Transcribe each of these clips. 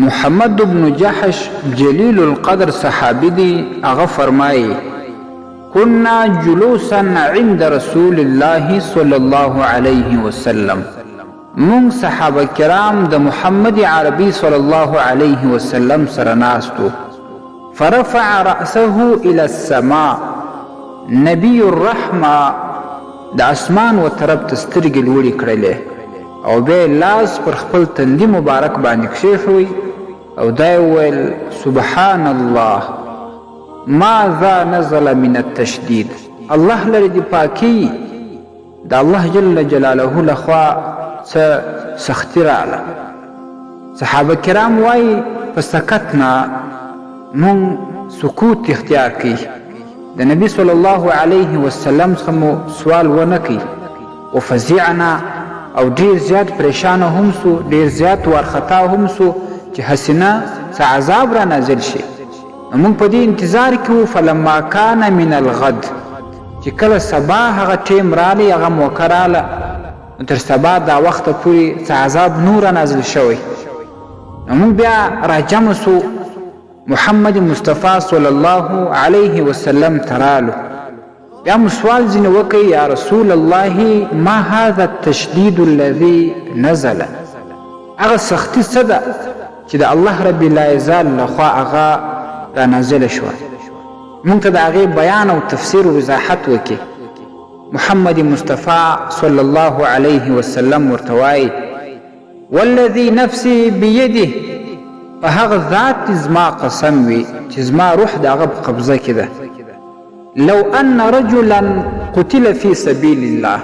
محمد بن جحش جلیل القدر صحابي دی، هغه فرمایي: كنا جلوسا عند رسول الله صلی الله علیه وسلم، مونږ صحابه کرام د محمد عربي صلی الله علیه وسلم سره ناست وو. فرفع رأسه الى السماء، نبی الرحمه د اسمان و طرف ته سترګې لوړې کړلې او بیا یې لاس پر خپل تندي مبارک باندې کښېښوی او دا یې وویل: سبحان الله، ماذا نزل من التشدید. الله لرې دې پاکي، د الله جل جلاله لخوا څه سختي راغله. صحابه کرام وایي: په سکتنا، مونږ سکوت اختیار کړي، د نبی صلی الله علیه وسلم څخه مو سوال ونه کړي. وفزعنا، او ډیر زیات پریشانه هم سو، ډیر زیات وارخطا هم سو چې هسې نه څه عذاب را نازل شي. نو موږ په دې انتظار کې وو. فلما کان من الغد، چې کله سبا هغه ټیم رالی، هغه موقع راله، نو تر سبا دا وخته پورې څه عذاب نور نازل شوی. نو موږ بیا راجمع سو، محمد مصطفی صلی الله علیه وسلم ته رالو، بیا مو سوال ځینې وکړي: یا رسول الله، ما هذا التشدید الذي نزل؟ هغه سختی څه ده چې د الله رب لایزال لخوا هغه را نازله شوه؟ مونږ ته د هغې بیان او تفسیر او وضاحت وکړي. محمد مصطفی صلی الله علیه وسلم ورته وایي: والذي نفسي بيده، په هغه ذات دې زما قسم وي چې زما روح د هغه په قبضه کې ده، لو ان رجلا قتل فی سبیل الله،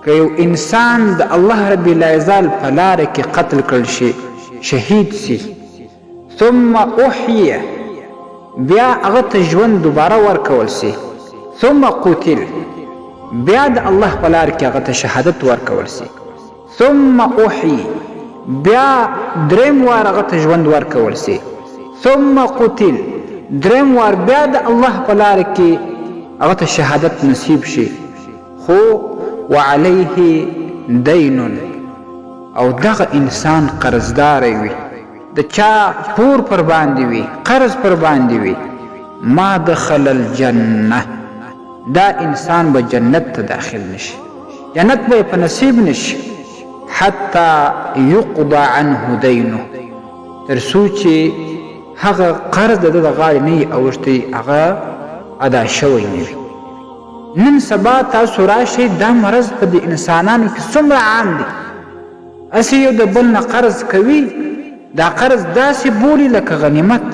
که یو انسان د الله رب العزال په لاره کې قتل کړل شي، شهید شي، ثم احیی، بیا هغه ته ژوند دوباره ورکول شي، ثم قتل، بیا د الله په لار کې هغه ته شهادت ورکول شي، ثم احیی، بیا دریم وار هغه ته ژوند ورکول شي، ثم قتل، دریم وار بیا د الله په لار کې هغه ته شهادت نصیب شي، خو وعلیه دین، او دغه انسان قرضدار وي، د چا پور پر باندې وي، قرض پر باندې وي، ما دخل الجنه، دا انسان به جنت ته داخل نشي، جنت به په نصیب نشي، حتی یقضى عنه دینه، تر څو چې هغه قرض د ده د غاړې نه وي اوښتی، هغه ادا شوی نه وي. نن سبا تاسو راشئ، دا مرض په دې انسانانو کې څومره عام دی. هسې یو د بل نه قرض کوي، دا قرض داسې بولي لکه غنیمت،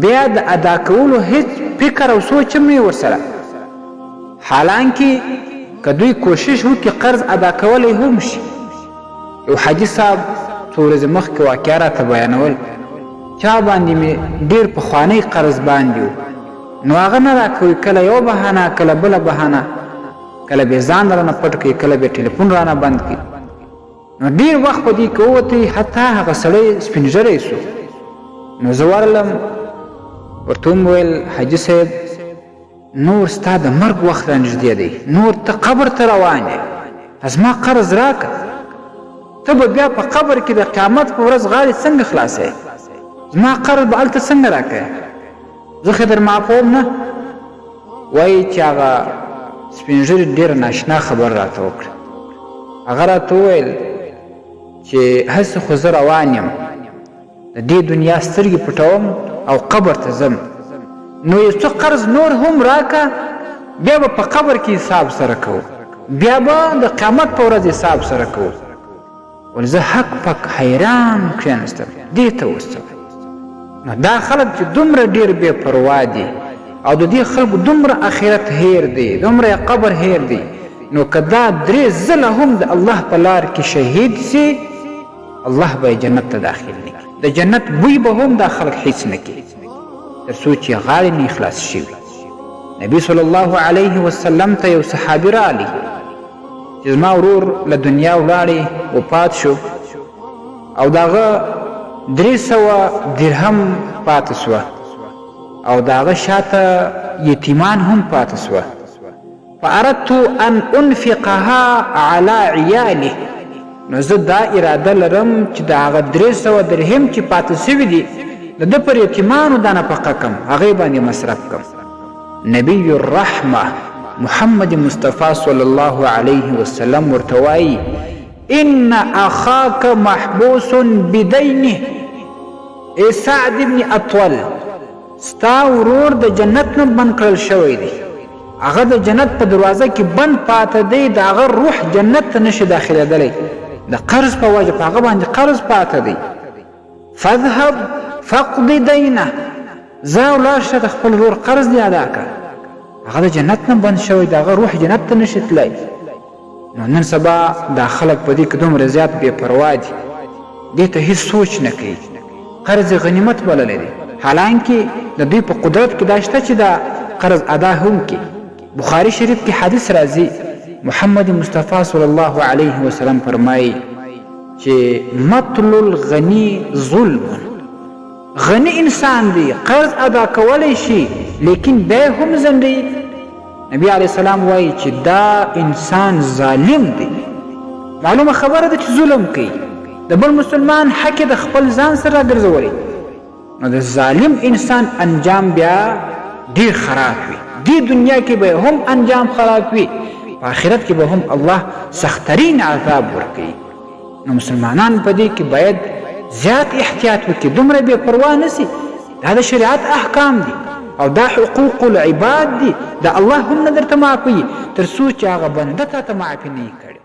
بیا د ادا کولو هیڅ فکر او سوچ هم نه ورسره، حالانکه که دوی کوشش وکړي قرض ادا کولی هم شي. یو حاجي صاحب څو ورځې مخکې واقعه راته بیانول، چا باندې مې ډېر پخوانی قرض باندې و، نو هغه نه راکوي، کله یوه بهانه، کله بله بهانه، کله بې ځان رانه پټ کوي، کله بې ټلیفون رانه بند کوي. نو ډېر وخت په دې کې ووتی، حتی هغه سړی سپین ږیری سو. نو زه ورغلم، ورته ومې ویل: حاجي صاحب، نور ستا د مرګ وخت رانږدې دی، نور ته قبر ته روان یې، زما قرض راکړه، ته به بیا په قبر کې د قیامت په ورځ غاړې څنګه خلاصوې؟ زما قرض به هلته څنګه راکوې؟ زه خو در معافوم نه. وایي چې هغه سپین ږیري ډېره ناشنا خبره راته وکړه. هغه راته وویل چې هسې خو زه روان یم، د دې دنیا سترګې پټوم او قبر ته ځم، نو یو څه قرض نور هم راکه، بیا به په قبر کې حساب سره کوو، بیا به د قیامت په ورځ حساب سره کوو. ول زه هک پک حیران کښېنستم، دې ته اوس څه؟ نو دا خلک چې دومره ډېر بې پروا دي او د دې خلکو دومره اخرت هیر دی، دومره قبر هیر دی، نو که دا درې ځله هم د الله په لار کې شهید سي، الله به یې جنت ته داخل نه کړي، د جنت بوی به هم دا خلک هیڅ نه کړي، تر څو چې غاړې نه خلاص شوي. نبی صلی الله علیه وسلم ته یو صحابي راغلی چې زما ورور له دنیا ولاړی، وفات شو، او د هغه 300 درهم پاتې سوه، او د هغه شاته یتیمان هم پاتې سوه، فاردت ان انفقها على عیاله. نو زه دا اراده لرم چې د هغه 300 درهم چې پاتې شوي دي د ده پر یتیمانو دا نفقه کم، هغې باندې مصرف کم. نبی الرحمه محمد مصطفی صلی الله علیه وسلم ورته وایي ان اخاک محبوس بدینه، ای سعد ابن اطول، ستا ورور د جنت نه بند کړل شوی دی، هغه د جنت په دروازه کې بند پاته دی، د هغه روح جنت ته نشي داخلېدلی، د قرض په وجه په هغه باندې قرض پاته دی. فاذهب فاقض دینه، ځه او لاړ شه د خپل ورور قرض دې ادا کړه، هغه د جنت نه بند شوی، د هغه روح جنت ته نشي تللی. نو نن سبا دا خلک په دې کې دومره زیات بې پروا دي، دې ته هیڅ سوچ نه کوي، قرض یې غنیمت بللی دی، حالانکه د دوی په قدرت کې دا شته چې دا قرض ادا هم کړي. بخاري شریف کې حدیث راځي، محمد مصطفی صلی الله علیه وسلم فرمایي چې مطل الغني ظلم، غني انسان دی قرض ادا کولی شي لیکن بیا هم ځنډوي. نبی علیه السلام وایي چې دا انسان ظالم دی. معلومه خبره ده چې ظلم کوي، د بل مسلمان حق یې د خپل ځان سره راګرځولی، نو د ظالم انسان انجام بیا ډیر خراب وي. دې دنیا کې به هم انجام خراب وي، په آخرت کې به هم الله سخترین عذاب ورکوي. نو مسلمانان په دې کې باید زیات احتیاط وکړي، دومره بې پروا نه سي. دا د شریعت احکام دي او دا حقوق العباد دي، دا الله هم نه درته معافوي تر څو چې هغه بنده تا ته معافي نه کړي.